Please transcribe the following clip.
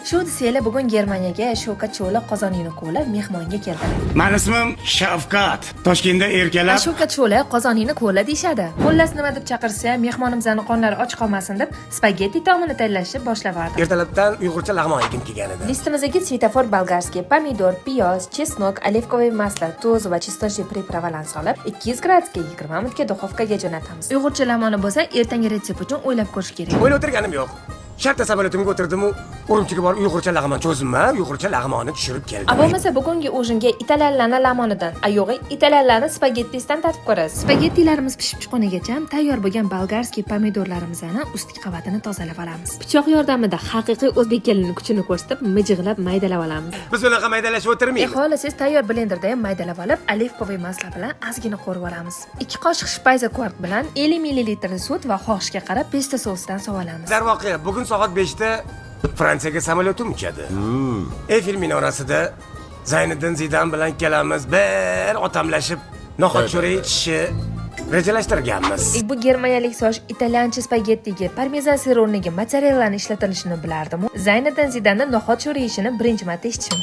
Shu desanglar, bugun Germaniyaga Shavkat Cho'la qozonini ko'la mehmonga keldilar. Mani ismim Shavkat. Toshkentda erkalab Shavkat Cho'la qozonini ko'la deyishadi. Xullas, nima deb chaqirsa ham, mehmonimizni qonlari och qolmasin deb spagetti taomini tayyorlashni boshlavardi. Ertalabdan uyg'urcha lag'mon yegim kelgan edi. Listimizga светофор болгарский, pomidor, piyoz, чеснок, оливковое масло, tuz va чесночный приправа larni solib, 200 gradusga 20 minutga duxovkaga jo'natamiz. Uyg'urcha lamoni bo'lsa, ertangi retsept uchun o'ylab ko'rish kerak. O'ylab o'tirganim yo'q. Shartta samolyotimga o'tirdimu, Urumchiga borib uyg'urcha lag'mon cho'zimma, uyg'urcha lag'monni tushirib keldim. A bo'lmasa bugungi ужин ga italyanlarni lamonidan, a yo'g'i, italyanlarni spagettisidan tatib ko'rasiz. Spagettilarimiz pishib chiqqunigacha tayyor bo'lgan болгарский pomidorlarimizni ustki qavatini tozalab olamiz. Pichoq yordamida haqiqiy o'zbek kelini kuchini ko'rsatib, mijg'ilab maydalab olamiz. Biz unaqa maydalashib o'tirmaymiz. Xohlasangiz, tayyor blenderda ham maydalab olib, оливковый масло bilan ozgina qo'rib olamiz. 2 qoshiq Speise-Quark bilan 50 ml sut va xohishga qarab pesto sousidan solamiz. Darvoqe, bugun soat 5 da Fransiyaga samolyotim uchadi. Eyfel minorasida Zayniddin Zidan bilan ikkalamiz bir otamlashib no'xat sho'ra ichishni rejalashtirganmiz. Bu germaniyalik sosh italyancha spagettiga parmezan сыр o'rniga mozzarellani ishlatilishini bilardim. Zayniddin Zidanni no'xat sho'ra yeyishini birinchi marta eshitishim.